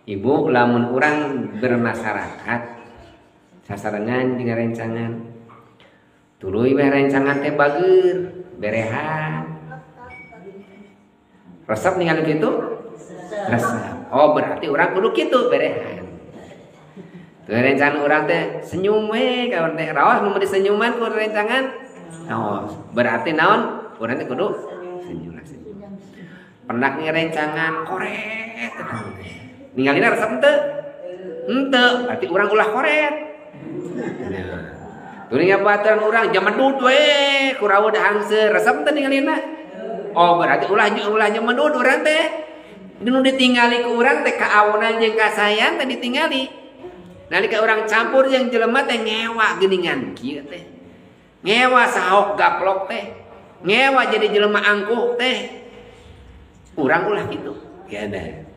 Ibu lamun urang bermasyarakat sasarengan jeung rencangan tuluy we rencangan teh bager berehan resep ningali kitu resep. Oh berarti urang kudu kitu berehan. Tuh rencangan urang teh senyum we ka urang teh raos mun disenyuman ku rencangan. Oh berarti naon urang teh kudu senyum lah senyum. Pendak ngerencangan koret ningalina resep henteu? Henteu, berarti urang ulah koret. Nah, tuluy ngabaturan urang jamedud we kurawa hangseur resep henteu ningalina? Oh berarti ulah ulah jamedud urang teh. Nu ditingali ku urang teh kaawonan jeung kasayan teh ditingali. Nalika urang campur jeung jelema teh ngewa geuningan kieu teh. Ngewa sahok gaplok teh. Ngewa jadi jelema angkuh teh. Urang ulah kitu. Ya dah.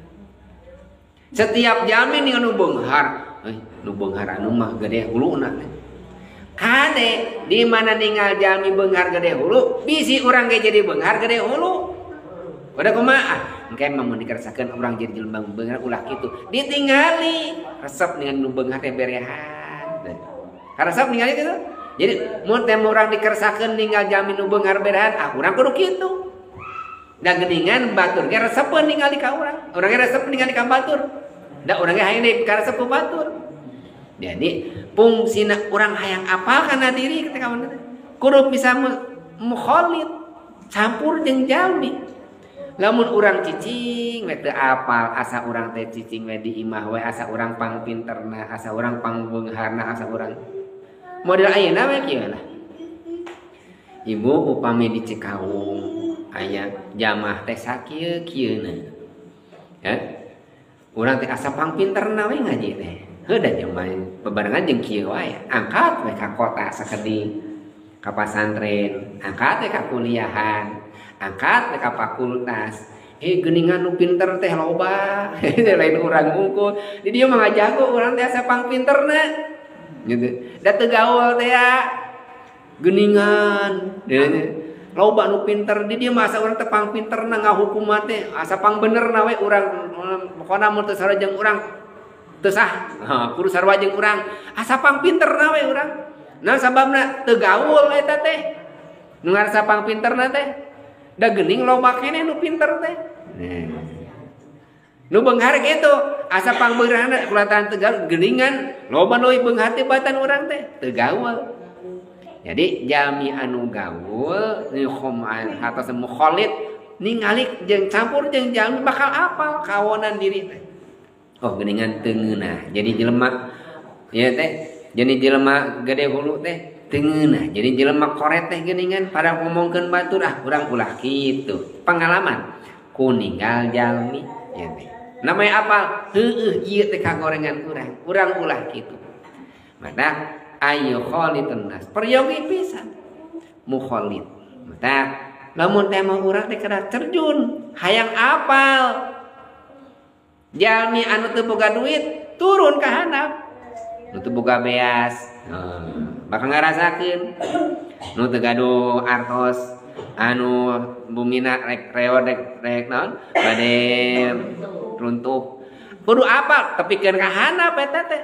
Setiap jamin nih nu beunghar, nu beunghar anu mah gede huluna teh. Kade di mana ninggal jalmi beunghar gede hulu, bisi urang ge jadi beunghar gede hulu. Udah kumaha? Engke mah mun dikeresakeun urang jadi jelema beunghar ulah kitu. Ditingali resep dengan nu beunghar teh berehan. Karesep ningali kitu. Jadi mun teh urang dikeresakeun ninggal jalmi nu beunghar berehan, ah urang kudu kitu. Da geuningan batur ge resepeun ningali ka urang. Urang ge resep ningali ka batur. Da urang ge hayang deui karesep ku batur. Jadi fungsina urang hayang apal kana diri ketika mana kudu bisa mukhalid campur jeung jalmi. Lamun urang cicing we teu apal asa urang teh cicing we di imah we asa urang pangpinterna, asa urang pangbeungharna, asa urang model ayeuna we kieu lah. Ibu upami di Cikaung aya jamaah teh sakieu kieuna. Ya. Urang teh asa pangpinterna we ngaji teh. Heuh da jamaah bebarengan jeung kieu wae. Angkat we ka kota sakedik, ka pasantren, angkat we ka kuliahan, angkat we ka fakultas. Geuningan nu pinter teh loba. Lain urang unggul. Di dieu mah ngajago urang teh asa pangpinterna. Gitu. Da teu gaul teh ya. Geuningan. Loba nu pinter di dieu mah asa urang teh pangpinterna ngahukum teh asa pangbenerna we urang pokona mun teu sarua jeung urang teu sah. Kudu sarua jeung urang asa pangpinterna we urang. Nah sababna teu gaul eta teh. Nu ngarasa pangpinterna teh da geuning loba keneh nu pinter teh. Nu beunghar kitu asa pangbeunghar kulantaran teu gaul geuningan loba nu beunghar teh batan urang teh teu gaul. Jadi jami anu gaul atau mukhalid ningali jeung campur jeung jalmi bakal apal kawonan diri teh. Oh geuningan teu ngeunah. Jadi jelema ieu teh jadi jelema gede hulu teh teu ngeunah. Jadi jelema koret teh geuningan pada ngomongkeun batur ah urang ulah kitu. Pengalaman ku ninggal jalmi ieu teh. Namanya apal? Heueuh ieu teh kagorengan urang. Urang ulah kitu. Mata ayo kholitun nas peryogi pisan mukholid. Mata lamun teh mah urang teh kada terjun hayang apal jalmi anu teu boga duit turun ka handap nu teu boga beas bakal ngarasakeun nu teu gaduh artos anu bumina rek reod rek naon bade runtuh kudu apal tepikeun ka handap eta teh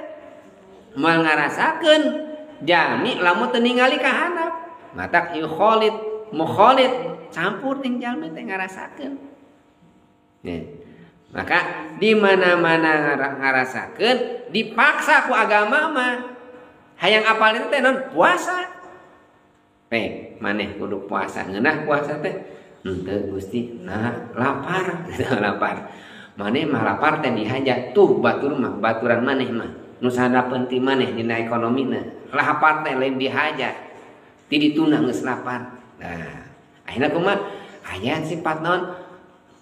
moal ngarasakeun jalmi lamun teu ningali ka handap. Matak ieu kholid mukholid campur jeung jalmi teh ngarasakeun. Ya. Maka di mana-mana ngarasakeun dipaksa ku agama mah. Hayang apal itu teh non puasa. Maneh kudu puasa ngeunah puasa teh. Henteu Gusti, nah lapar, lapar. Maneh mah lapar teh dihaja tuh batur mah baturan maneh mah. Nu sadapeun ti maneh dina ekonomina. Lapar teh lain dihaja. Ti dituna geus lapar. Nah, akhirna kumaha? Aya sifat naon?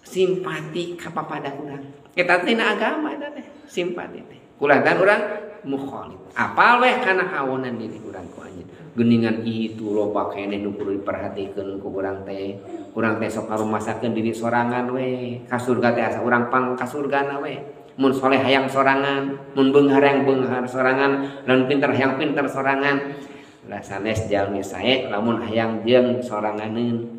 Simpati ka papada urang. Eta teh na agama eta teh, simpati teh. Kulantaran urang mukhalid. Apal weh kana kawonan diri urang ku anjeun. Geuningan itu loba keneh nu kudu diperhatikeun ku urang teh. Urang teh sok ngarumasakeun diri sorangan we. Ka surga teh asa urang pang ka surgana we. Mun soleh hayang sorangan, mun beunghar hayang beunghar sorangan, lamun pinter hayang pinter sorangan. Lah sanes jalmi sae lamun hayang jeung soranganeun.